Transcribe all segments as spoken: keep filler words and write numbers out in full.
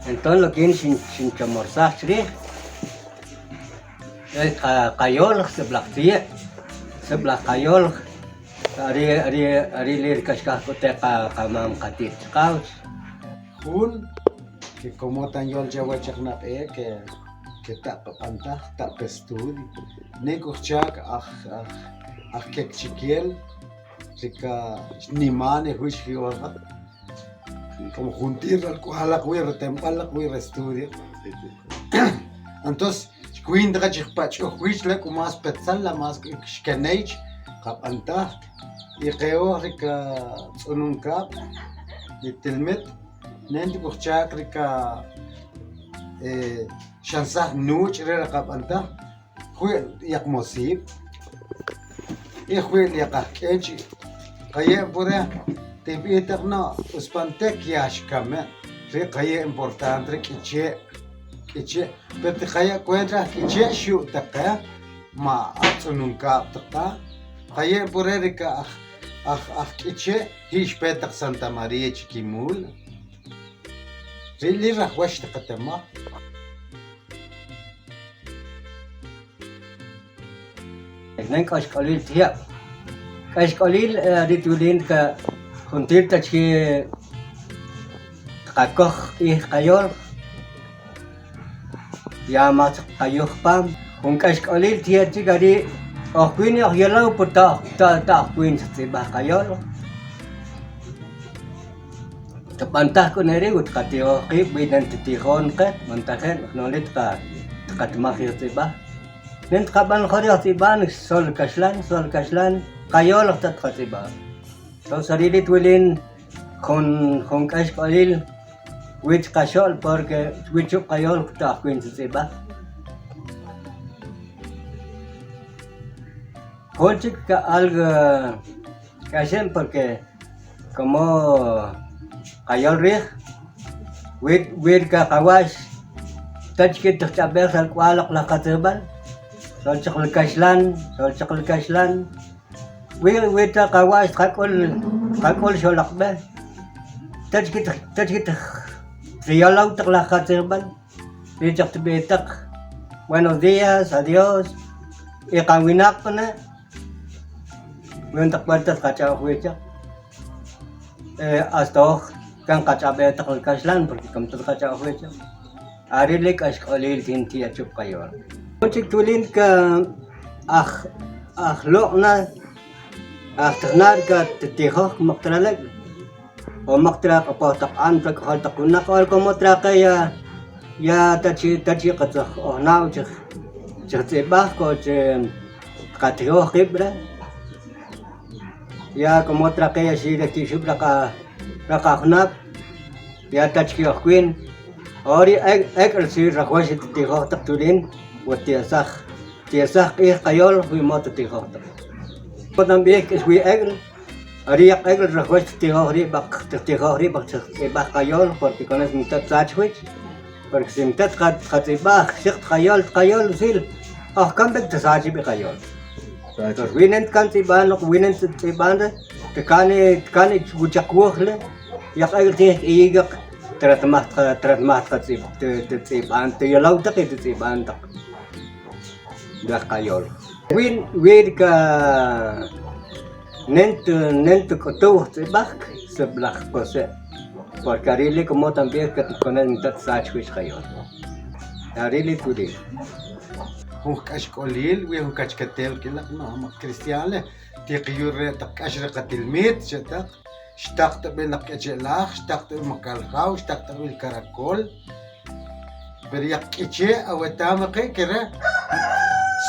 Entonces, lo que sin, sin chamorzar, chri. Eh, ka, kayol, se blak tie. Se blak kayol. Ari, ari, ari lir kashkah kote ka, ka mam katit kaus. Jun, que como tan yol ya wachak na, eh, que, que ta pa pantah, ta pa estudio. Ni kuchak, ah, ah, ah, kek chikiel. Rika nimane huish hiwala. Como juntir al kuhalak wir, tempalak wir estudio. Entonces, kuinta ka chik pach o huish le ku mas petzal la mas shkenech, ka pantah. Y keo rika tzunun kap, y tilmit, nenti kuchak rika, eh, shansah nuch re ka pantah. Jwi'l yak mosib. Y jwi'l yak ajk'enchi. Kaye' pure, tib'i taq no, uspantek ya xkame. Ri kaye' importante, ri k'iche', k'iche'. Pero ti kaye' kuenta k'iche' xu' taqe, ma atz'unun kab' taq ta. Kaye' pure ri ka aj, aj, aj k'iche', ji' xpe taq Santa María Chiquimula. Ri li rajwex taq tema. Nen k'axk'olil tiya'. K'axk'olil, eh, ri twilin ka juntir ta chi kakoj q'ij kayol. Ya ma chi kayoj pam. Jun k'axk'olil tiya' chi kari oj kwin oj yelaw pur ta, ta, ta oj kwin chi tz'ib'aj kayol. Ta b'antaj k'uneri wut qatijoj qib', b'i nen titijon qe, b'antajen, jnoli ta qa, ta qa tmaj yoj tz'ib'aj. Nen ta qa b'an jor yoj tz'ib'aj, sol kaxlan, sol kaxlan, kayol ta qa tz'ib'aj. Entonces, ari li twilin, jun, jun k'axk'olil, wich qaxo'l, porque wich ub' kayol ta oj kwin tz'ib'aj. Jun chik ka algo k'axen, porque como kayol rij, wir, wir ka kawa'ax, ta chikit ta ch'ab'ej sal k'ual laj qatzijb'al, sol chik li kaxlan, sol chik li kaxlan, wir, wir ta kawa'ax ta k'ul, ta k'ul xolaqb'e, ta chikit, ta chikit ta yalaw taq laj qatzijb'al, ri chaq tib'i taq, buenos días, adiós, y kan winaq p'une', Wen taq puertas qach'a'oj wi chaq. Eh, hasta oj kan qach'ab'e taq li kaxlan, porque como tal qach'a'oj wi chaq. Ari li k'axk'olil tin ti ach'ub' kayol. Jun chik twilin ka aj, aj loq'na, aj tijnal ka tijoj mak tralek'. O mak tra k'opoj taq an, ta k'ojol taq winaq, o como tra qe ya, ya ta chi, ta chi q'atzaj oj naw chi, chi tz'ib'aj ko chi qatijoj qib' re. Ya como tra qe ya xi' re ti xub' re qa, re qa junab', ya ta chi oj kwin. Ori ek', ek'el si rajwax ti tijoj taq twilin, wa ti asaj, ti asaj q'ij kayol, wi mo ti tijoj taq. Ko también k'ix wi ek'el, Ari yaq' ek'el rajwax ti tijoj ri b'aq, ti tijoj ri b'aq chi tz'ib'aj kayol, porque con eso mi ta tzach wich. Porque si mi ta tqa, tqa tz'ib'aj, xi' kayol, kayol, sil. Aj kan b'ek ta sach b'i kayol. Entonces, winen kan tz'ib'an, winen tz'ib'an re, ti kani, ti kani wuchaq wojle, yaq' ek'el ti yaq' tratmaj tqa, tratmaj tqa tz'ib-, ti, ti tz'ib'an, ti yalaw taq, ti tz'ib'an taq. B'ek kayol. Win, wir ka nen tu, nen tu k'utuw tz'ib'aj, seb'laj kose. Porque ari li como también que con el mitad sach wich kayol. Ari li kuli. Jun k'axk'olil, wi jun kachkatel k'ilaq, no, ma cristian le, ti qiyul re taq k'ax re qatilmit, xetaq. Xtaqt'ab'il laj k'eche'laj, xtaqt'ab'il makaljaw, xtaqt'ab'il karakol. Pero yaq' k'iche' awetame ke kere,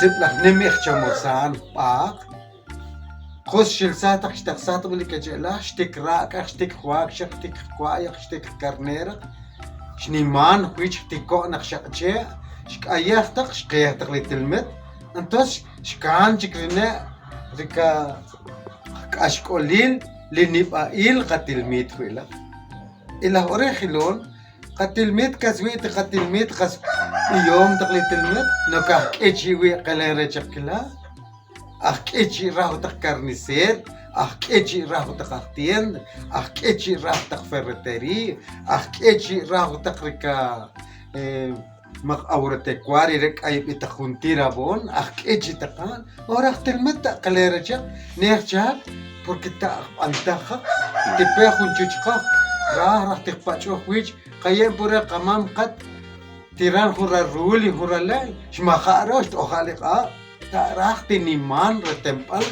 sib'laj nimij chamorsan jb'aq. Qus xilsaj taq xtaqsaj taq b'il k'eche'laj, xtik rak'aj, xtik jwakxaq, xtik jkwa'yaq, xtik jkarneraq. Xniman jwich jtik ko'naq xaq'che', xk'ayaj taq, xkeyaj taq li tilmit. Entonces, xkan chik rine', ri ka k'axk'olil li nib'a'il qatilmit jwi'laq. Y laj ora jilon, qatilmit kas wi' ti qatilmit, qas b'iyom taq li tilmit, no kaj k'ichi' wi' qelen re chaq kila', aj k'ichi' raw taq carnicero, Ajk'echi' rajutaq aj tienda, ajk'echi' rajutaq ferretería, ajk'echi' rajutaq rika, eh, mak agropecuaria, rika k'ayib'itaq juntir abón, ajk'echi' taqan. Ora tilmet ta' kalera chaq, nej chak, porque ta' b'antajaq, ti pe jun chuchqaj, raj, raj ti jpach'oj wich, kayen pure kamam kat, tiran jun ral rul, jun ral ley, xmaja'rox, t'ojal iq'a', ta' raj ti niman, re temb'al,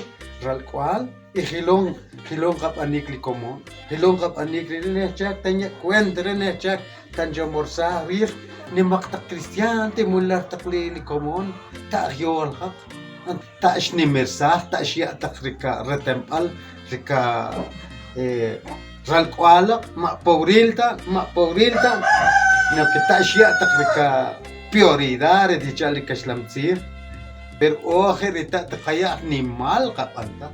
ral k'ual, y jilon, jilon kab'anik li komon, jilon kab'anik li, nej chak, tan ye' cuenta re, nej chak, tan chomorsaj rij, nimaq taq cristian, ti mulnajtaq li, li komon, ta' jyoljaq, ta' xnimersaj, ta' xya'taq rika, re temb'al, rika, eh, ral k'ualaq, ma' pobril ta', ma' pobril ta', sino que ta' xya'taq rika prioridad, re ti cha'al li kaxlam tzij. Pero oje ri ta' ti kaya' nimal kab'antaj.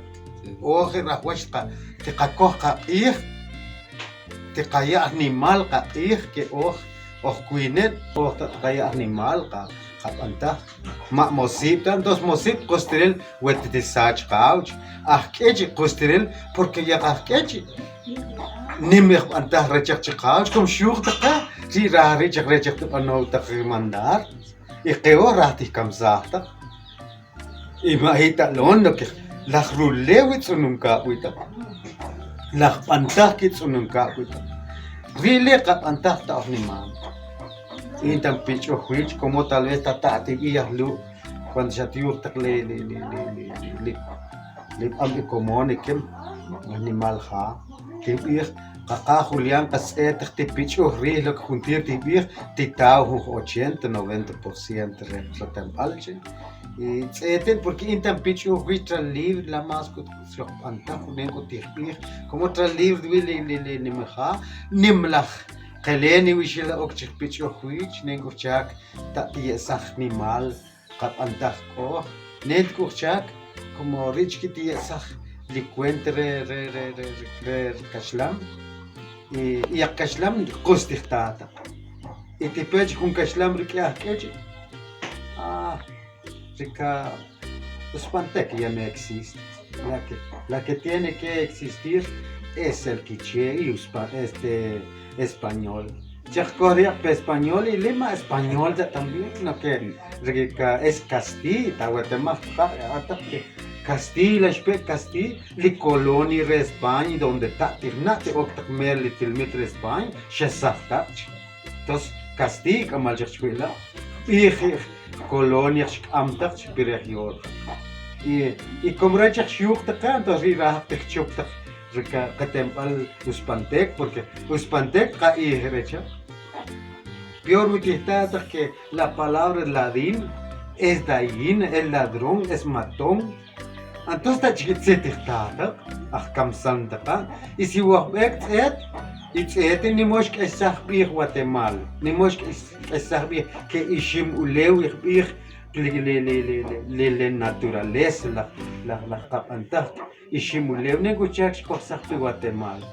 Oje rajwach ka, ti kakoj kaq'ij, ti kaya' nimal kaq'ij, que oj, oj kwinen, oj ta' ti kaya' nimal ka, kab'antaj. Ma' mosib' ta', entonces mosib' kostirel wetiti sach kawch. Ajk'echi' kostirel, porque yaq ajk'echi' nim ej b'antaj rechaq chi kawch, como xyuj ta ka, ri' raj ri' chaq rechaq ti b'anow taq mandar. Y k'o raj ti kamsaj taq. Y ma' ji' ta' lon lo que laj rulew wi tz'unun kab' wi ta'. Laj b'antaj ki tz'unun kab' wi ta'. Ri' le kab'antaj ta' oj niman. Intan pich'oj wich, como tal vez ta' ta' ti b'ij lu', cuando xa ti yuj taq li, li, li b'am i komon ikem, animal ja'. Ti b'ij, kaka Julián, ka tz'etaq ti pich'oj rij, lo que juntir ti b'ij, ti taw juj ochenta, noventa por ciento re, re temb'al chi. Y tz'eten, porque intan pich'oj wich tras libre, la más ku, xoj b'antaj, nen ku ti b'ij, como tras libre wi li, li, li, nim ja', nim laj, keleni wi xila ok chi pich'oj wich, nen ku chak, ta' ti yesaj nimal, kab'antaj k'oj, nen ti k'uj chak, como ri' chki' ti yesaj li cuenta re, re, re kaxlan, y, y yaq kaxlan kus ti jtataq. Y ti pech jun kaxlan ri k'e ajk'echi'. Ah, rika, Uspantek ya no existe. La que, la que tiene que existir es el quiché y uspa-, este, español. Chaj corria pe español y lima español ya también, no que, rika es castilla, ta Guatemala, ta, ta, que castilla, la espe castilla, li colonia re España, donde ta, ti, na, ti, ok, ta, mer, li, tilmit re España, xa saj ta, ch-, Entonces, castigo k'amal chaj xwila', b'ij colonia xk'amtaq, xpirej yol. Y, y como rechaj xyuqtaq, entonces ri' rajtaq xchuptaq, rika, ka temb'al Uspantek, porque Uspantek ka ij rechaj. Peor wi ti jtataq que la palabra ladín es dayín, es ladrón, es matón. Entonces ta chikitzit ti jtataq, aj kamsantaqa, y si wojb'ek tz'et, y tz'etin nimox k'exsaj jb'ij Guatemala, nimox k'ex-, k'exsaj jb'ij que ixim ulew ijb'ij li, li, li naturaleza, laj, laj, laj qab'antaj ixim ulew, nen kuchak xkojsaj pi Guatemala.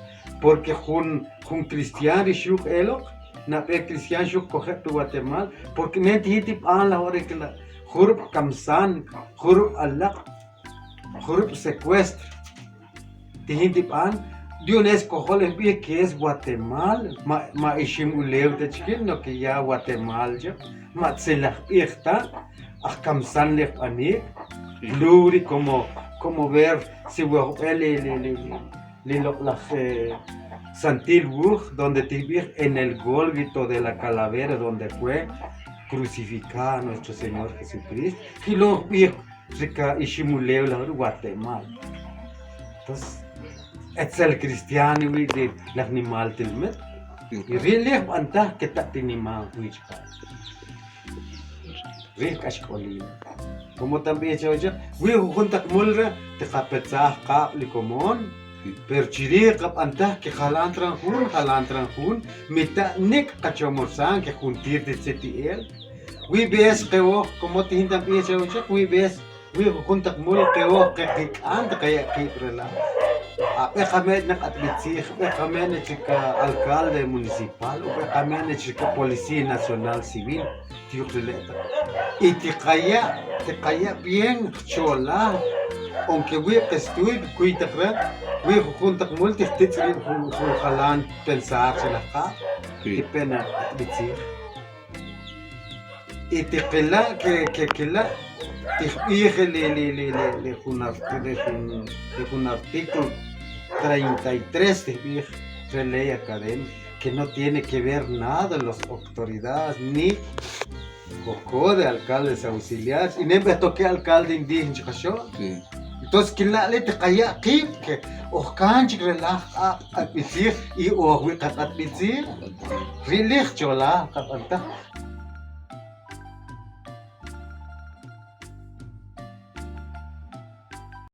Porque jun, jun cristian ri xyuq eloq, nab'e cristian xyuq kojeb' pi Guatemala, porque nen ti jin ti b'an laj ora que la, jurub' kamsan, jurub' alaq', jurub' secuestro. Ti jin ti b'an, de una vez kojol jb'ij que es Guatemala, ma, ma ixim ulew ta chikin, no que ya Guatemala ya, ma tzilaj jb'ij ta, aj kamsan lej b'anik, luri como, como ver si wojb'el li, li, li, li, li loq'laj, eh, santil wuj, donde ti jb'ij en el gólguito de la calavera, donde fue crucificado nuestro Señor Jesucristo. Jilon jb'ij rika ixim ulew laj Guatemala. Entonces, etzel cristiano wi ri laj nimal tilmet. Y ri lej b'antaj que ta' ti niman wich pa. Ri k'ax k'olil. Como también chawchaq, wi jujun taq mul re, ti kapetzaj kab' li komon. Pero chiri' kab'antaj que jalan tran jun, jalan tran jun, mi ta' nik' kachomorsan que juntir ti tziti'el. Wi b'ees kewoj, como ti jin también chawchaq, wi b'ees, wi jujun taq mul kewoj, ke kik'an ta kaya' kib' re la. A b'eqame'ne q'atb'i tzij, b'eqame'ne chika alcalde municipal, o b'eqame'ne chika Policía Nacional Civil. Ti yuq ri le' ta. Y ti kaya', ti kaya' bien, jcholal, Aunque wi qestuy, kuy taq re, wi jujun taq mul, tij titz'il jun, jun jalan pensar, chalaj qa, sí, ti pena, bitzi. Y ti qila, ke, ke, qila, tij bij li, li, li, li, li jun art-, li jun, li jun artículo treinta y tres, tij bij, re ley académica, que no tiene que ver nada las autoridades, ni Koko de alcaldes auxiliares, y nebe toke alcalde indígena, chikaxo. Sí. Entonces, kin la le te kaya kip, ke, o kan chik re la, a, a, bitzir, y o wi kat, kat bitzir. Rilij chola, kat, kat, kat.